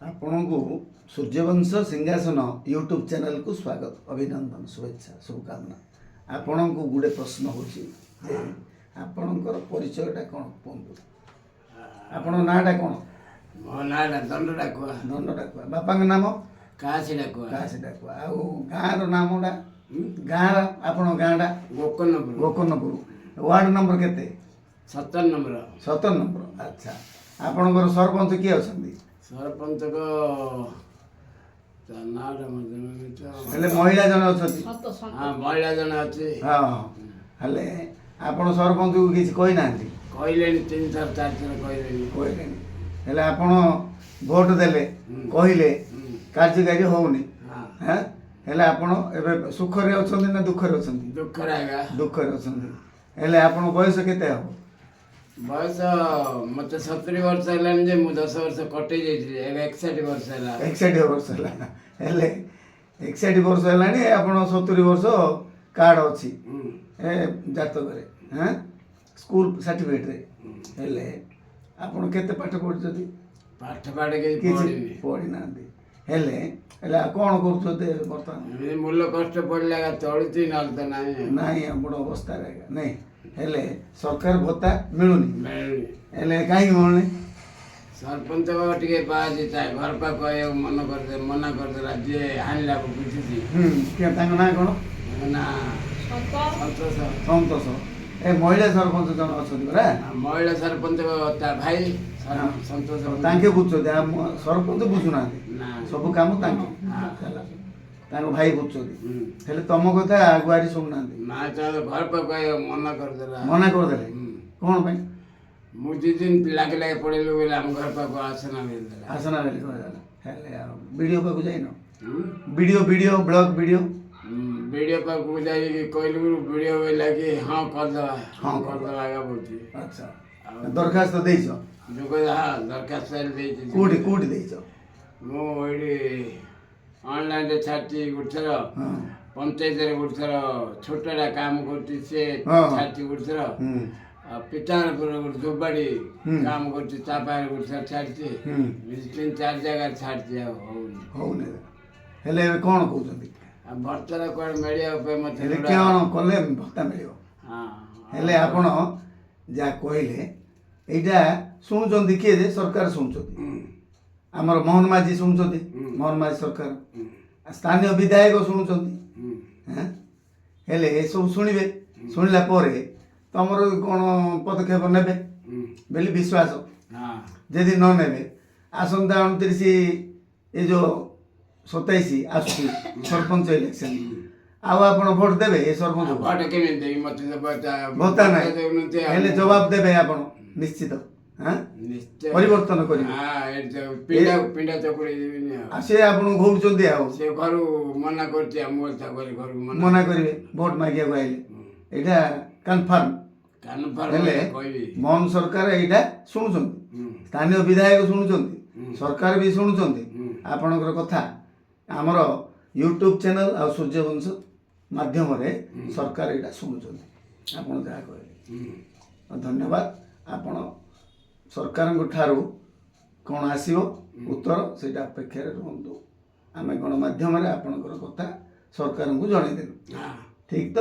ଆପଣଙ୍କୁ ସୂର୍ଯ୍ୟବଂଶ ସିଂହାସନ ୟୁଟ୍ୟୁବ୍ ଚ୍ୟାନେଲକୁ ସ୍ୱାଗତ, ଅଭିନନ୍ଦନ, ଶୁଭେଚ୍ଛା, ଶୁଭକାମନା। ଆପଣଙ୍କୁ ଗୋଟେ ପ୍ରଶ୍ନ ହେଉଛି ଯେ ଆପଣଙ୍କର ପରିଚୟଟା କ'ଣ କୁହନ୍ତୁ। ଆପଣଙ୍କ ନାଁଟା କ'ଣ? ମୋ ନାଁଟା ଦଣ୍ଡ ଡାକୁଆ। ଦଣ୍ଡ ଡାକୁଆ। ବାପାଙ୍କ ନାମ? କାଶୀ ଡାକୁଆ। କାଶୀ ଡାକୁଆ। ଆଉ ଗାଁର ନାମଟା? ଗାଁର, ଆପଣଙ୍କ ଗାଁଟା? ଗୋକର୍ଣ୍ଣପୁର। ଗୋକର୍ଣ୍ଣପୁର। ୱାର୍ଡ଼ ନମ୍ବର କେତେ? 17 ନମ୍ବର। 17 ନମ୍ବର। ଆଚ୍ଛା, ଆପଣଙ୍କର ସରପଞ୍ଚ କିଏ ଅଛନ୍ତି? ସରପଞ୍ଚଙ୍କ ତା ନାଁଟା ମୋତେ ଜଣାନି ତ। ହେଲେ ମହିଳା ଜଣେ ଅଛନ୍ତି। ହଁ, ମହିଳା ଜଣେ ଅଛି। ହଁ, ହେଲେ ଆପଣ ସରପଞ୍ଚକୁ କିଛି କହିନାହାନ୍ତି? କହିଲେଣି, ତିନି ଥର ଚାରି ଥର କହିଲେଣି। କହିଲେଣି। ହେଲେ ଆପଣ ଭୋଟ ଦେଲେ, କହିଲେ, କାର୍ଯ୍ୟକାରୀ ହଉନି। ହଁ, ହେଲେ ଆପଣ ଏବେ ସୁଖରେ ଅଛନ୍ତି ନା ଦୁଃଖରେ ଅଛନ୍ତି? ଦୁଃଖରେ ଆଜ୍ଞା। ଦୁଃଖରେ ଅଛନ୍ତି। ହେଲେ ଆପଣ ବୟସ କେତେ ହବ? ବୟସ ମତେ 70 ବର୍ଷ ହେଲାଣି ଯେ ମୁଁ 10 ବର୍ଷ କଟେଇ ଯାଇଥିଲି। ଏବେ 61 ବର୍ଷ ହେଲା। 61 ବର୍ଷ ହେଲା। ହେଲେ 61 ବର୍ଷ ହେଲାଣି ଆପଣ, 70 ବର୍ଷ କାର୍ଡ଼ ଅଛି ଏ ଜାତକରେ, ହଁ, ସ୍କୁଲ ସାର୍ଟିଫିକେଟରେ। ହେଲେ ଆପଣ କେତେ ପାଠ ପଢ଼ିଛନ୍ତି? ପାଠ ପାଠ କିଛି କିଛି ପଢିନି। ପଢ଼ିନାହାନ୍ତି। ହେଲେ ହେଲେ ଆଉ କ'ଣ କରୁଛନ୍ତି ଏବେ ବର୍ତ୍ତମାନ? ଏମିତି ମୂଲ କଷ୍ଟ ପଡ଼ିଲେ ଆଜ୍ଞା ଚଳୁଛି, ନହେଲେ ତ ନାହିଁ ଆଉ। ନାହିଁ ଆପଣ ଅବସ୍ଥାରେ ଆଜ୍ଞା ନାଇଁ। ହେଲେ ସରକାର ଭତ୍ତା ମିଳୁନି? ମିଳୁନି। ହେଲେ କାହିଁକି ମିଳୁନି? ସରପଞ୍ଚ ଟିକେ ବାହାରି ତା ଘର ପାଖ କହିବାକୁ ମନ କରିଦେ ମନା କରିଦେଲା। ଯିଏ ଆଣିଲାକୁ ବୁଝୁଛି। କିଏ, ତାଙ୍କ ନାଁ କ'ଣ? ନା, ସନ୍ତୋଷ। ସନ୍ତୋଷ। ଏ ମହିଳା ସରପଞ୍ଚ ଜଣେ ଅଛନ୍ତି ପରା? ମହିଳା ସରପଞ୍ଚ ତା ଭାଇ ସନ୍ତୋଷ। ତାଙ୍କେ ବୁଝୁଛନ୍ତି, ଆମ ସରପଞ୍ଚ ବୁଝୁନାହାନ୍ତି? ନା। ସବୁ କାମ ତାଙ୍କେ ହେଲା ତାଙ୍କ ଭାଇ ବୁଝୁଛନ୍ତି। ହେଲେ ତମ କଥା ଆଗୁଆରି ଶୁଣୁନାହାନ୍ତି? ମା ତା ଘର ପାଖ କହିବାକୁ ମନା କରିଦେଲା। ମନା କରିଦେଲେ? ହୁଁ। କ'ଣ ପାଇଁ? ମୁଁ 2 ଦିନ ଲାଗି ଲାଗି ପଳେଇଲୁ ବୋଇଲେ ଆମ ଘର ପାଖକୁ ଆସନା ମିଳିଦେଲା। ଆସନା ବୋଲି କହିଦେଲା। ହେଲେ ଆଉ ବିଡ଼ିଓ ପାଖକୁ ଯାଇନ? BDO, block BDO? ବିଡ଼ିଓ ପାଖକୁ ଯାଇକି କହିଲୁ। ବିଡ଼ିଓ ବୋଇଲା କି ହଁ କରିଦେବା, ହଁ, କରିଦେବା ଆଜ୍ଞା ବୋଲୁଛି। ଆଚ୍ଛା, ଦରଖାସ୍ତ ଦେଇଛ? ଯୋଗ, ହଁ, ଦରଖାସ୍ତ ଦେଇଛି। କୋଉଠି କୋଉଠି ଦେଇଛ? ମୁଁ ଏଇଠି ଅନଲାଇନରେ ଛାଡ଼ିଛି ଗୋଟେ ଥର। ପଞ୍ଚାୟତରେ ଗୋଟେ ଥର, ଛୋଟଟା କାମ କରୁଛି ସେ, ହଁ, ହଁ। ଛାଡ଼ିଛି ଗୋଟେ ଥର। ଆଉ ପିତାରପୁର ଗୋଟେ ଧୋବାଡ଼ି କାମ କରୁଛି, ତା ପାଖରେ ଗୋଟେ ଥର ଛାଡ଼ିଛି। ତିନି ଚାରି ଜାଗାରେ ଛାଡ଼ିଛି, ଆଉ ହଉନି। ହଉନି। ହେଲେ ଏବେ କ'ଣ କହୁଛନ୍ତି? ଆଉ ଭତ୍ତାଟା କୁଆଡ଼େ ମିଳିବା ପାଇଁ ମତେ ହେଲେ କ'ଣ କଲେ ଭତ୍ତା ମିଳିବ? ହଁ। ହେଲେ ଆପଣ ଯାହା କହିଲେ ଏଇଟା ଶୁଣୁଛନ୍ତି କିଏ ଯେ ସରକାର ଶୁଣୁଛନ୍ତି। ଆମର ମୋହନ ମାଝୀ ଶୁଣୁଛନ୍ତି। ମୋହନ ମାଝୀ ସରକାର, ଆଉ ସ୍ଥାନୀୟ ବିଧାୟକ ଶୁଣୁଛନ୍ତି। ହେଁ? ହେଲେ ଏସବୁ ଶୁଣିବେ, ଶୁଣିଲା ପରେ ତମର କ'ଣ ପଦକ୍ଷେପ ନେବେ ବୋଲି ବିଶ୍ୱାସ। ଯଦି ନ ନେବେ, ଆସନ୍ତା 29, ଏ ଯେଉଁ 27 ଆସୁଛି ସରପଞ୍ଚ ଇଲେକ୍ସନ, ଆଉ ଆପଣ ଭୋଟ ଦେବେ ଏ ସରପଞ୍ଚ? ଭୋଟ କେମିତି ଦେବି? ମତେ ତ ଭତ୍ତା ଭତ୍ତା ନାହିଁ। ଦେଉନାହାନ୍ତି ଆଉ। ହେଲେ ଜବାବ ଦେବେ ଆପଣ ନିଶ୍ଚିତ, ହାଁ? ନିଶ୍ଚୟ। ପରିବର୍ତ୍ତନ କରିବେ। ହଁ, ଏଠି ତ ପିଣ୍ଡା ପିଣ୍ଡା ଚକୁଡେଇ ଦେବିନି ଆଉ। ଆଉ ସେ ଆପଣଙ୍କୁ ଘଉଡ଼ୁଛନ୍ତି ଆଉ। ସେ ଘରୁ ମନା କରୁଛି, ଆଉ ମୁଁ ତାକୁ ଘରୁ ମନା ମନା କରିବେ ଭୋଟ ମାଗିବାକୁ ଆଇଲେ, ଏଇଟା କନଫର୍ମ। କନଫର୍ମ। ହେଲେ କହିବି। ମୋହନ ସରକାର ଏଇଟା ଶୁଣୁଛନ୍ତି, ସ୍ଥାନୀୟ ବିଧାୟକ ଶୁଣୁଛନ୍ତି, ସରକାର ବି ଶୁଣୁଛନ୍ତି ଆପଣଙ୍କର କଥା। ଆମର ୟୁଟ୍ୟୁବ୍ ଚ୍ୟାନେଲ୍ ଆଉ ସୂର୍ଯ୍ୟବଂଶ ମାଧ୍ୟମରେ ସରକାର ଏଇଟା ଶୁଣୁଛନ୍ତି ଆପଣ ଯାହା କହିଲେ। ଧନ୍ୟବାଦ। ଆପଣ ସରକାରଙ୍କ ଠାରୁ କ'ଣ ଆସିବ ଉତ୍ତର, ସେଇଟା ଅପେକ୍ଷାରେ ରୁହନ୍ତୁ। ଆମେ ଗଣମାଧ୍ୟମରେ ଆପଣଙ୍କର କଥା ସରକାରଙ୍କୁ ଜଣେଇଦେଲୁ। ଠିକ୍ ତ?